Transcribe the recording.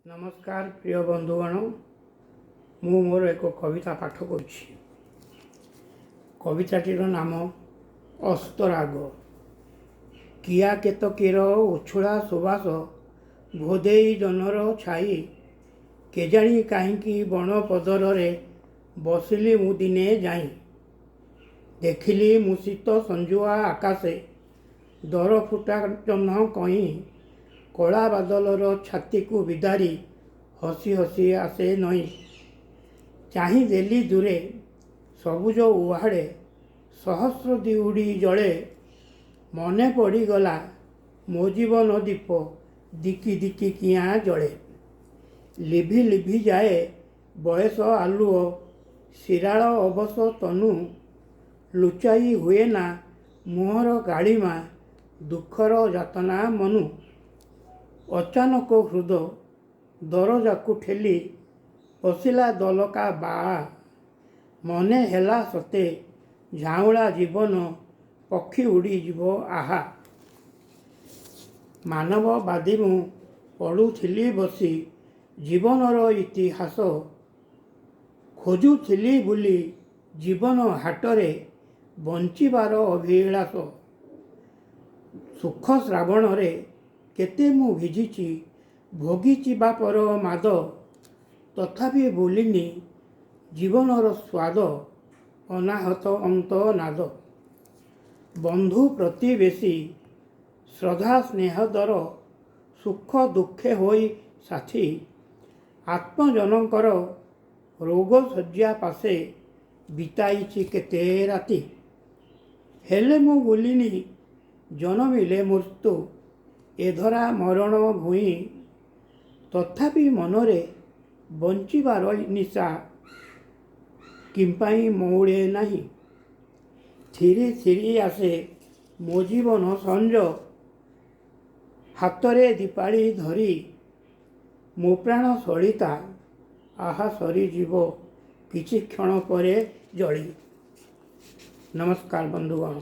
ନମସ୍କାର ପ୍ରିୟ ବନ୍ଧୁଗଣ, ମୁଁ ମୋର ଏକ କବିତା ପାଠ କରୁଛି। କବିତାଟିର ନାମ ଅସ୍ତରାଗ। କିଆ କେତକୀର ଉଛୁଳା ସୁବାସ ଭୋଦେଇ ଜହ୍ନର ଛାଇ, କେଜାଣି କାହିଁକି ବଣ ପଦରରେ ବସିଲି ମୁଁ ଦିନେ ଯାଇଁ। ଦେଖିଲି ମୂଷିତ ସଞ୍ଜୁଆ ଆକାଶେ ଦରଫୁଟା ଜହ୍ନ କଇଁ, କଳା ବାଦଲର ଛାତିକୁ ବିଦାରି ହସି ହସି ଆସେ ନଇଁ। ଚାହିଁଦେଲି ଦୂରେ ସବୁଜ ଉହାଡ଼େ ସହସ୍ର ଦିଉଡ଼ି ଜଳେ, ମନେ ପଡ଼ିଗଲା ମୋ ଜୀବନ ଦୀପ ଦିକି ଦିକି କିଆଁ ଜଳେ। ଲିଭି ଲିଭି ଯାଏ ବୟସ ଆଲୁଅ ଶିରାଳ ଅବଶ ତନୁ, ଲୁଚାଇ ହୁଏନା ମୁହଁର କାଳିମା ଦୁଃଖର ଯାତନା ମନୁ। ଅଚାନକ ହୃଦ ଦରଜାକୁ ଠେଲି ପଶିଲା ଦଲକା ବାଆ, ମନେ ହେଲା ସତେ ଝାଉଁଳା ଜୀବନ ପକ୍ଷୀ ଉଡ଼ିଯିବ ଆହା। ମାନବବାଦୀ ମୁଁ ପଢ଼ୁଥିଲି ବସି ଜୀବନର ଇତିହାସ, ଖୋଜୁଥିଲି ବୁଲି ଜୀବନ ହାଟରେ ବଞ୍ଚିବାର ଅଭିଳାଷ। ସୁଖ ଶ୍ରାବଣରେ କେତେ ମୁଁ ଭିଜିଛି, ଭୋଗିଛି ବାପର ମାଦ, ତଥାପି ଭୁଲିନି ଜୀବନର ସ୍ୱାଦ ଅନାହତ ଅନ୍ତନାଦ। ବନ୍ଧୁ ପ୍ରତିବେଶୀ ଶ୍ରଦ୍ଧା ସ୍ନେହଦର ସୁଖ ଦୁଃଖେ ହୋଇ ସାଥୀ, ଆତ୍ମଜନଙ୍କର ରୋଗଶଯ୍ୟା ପାଶେ ବିତାଇଛି କେତେ ରାତି। ହେଲେ ମୁଁ ଭୁଲିନି ଜନମିଲେ ମୃତ୍ୟୁ ଏ ଧରା ମରଣ ଭୂଇଁ, ତଥାପି ମନରେ ବଞ୍ଚିବାର ନିଶା କିମ୍ପାଇଁ ମଉଳେ ନାହିଁ। ଥିରି ଥିରି ଆସେ ମୋ ଜୀବନ ସଞ୍ଜ, ହାତରେ ଦୀପାଳି ଧରି ମୋ ପ୍ରାଣ ସଳିତା ଆହା ସରିଯିବ କିଛି କ୍ଷଣ ପରେ ଜଳି। ନମସ୍କାର ବନ୍ଧୁଗଣ।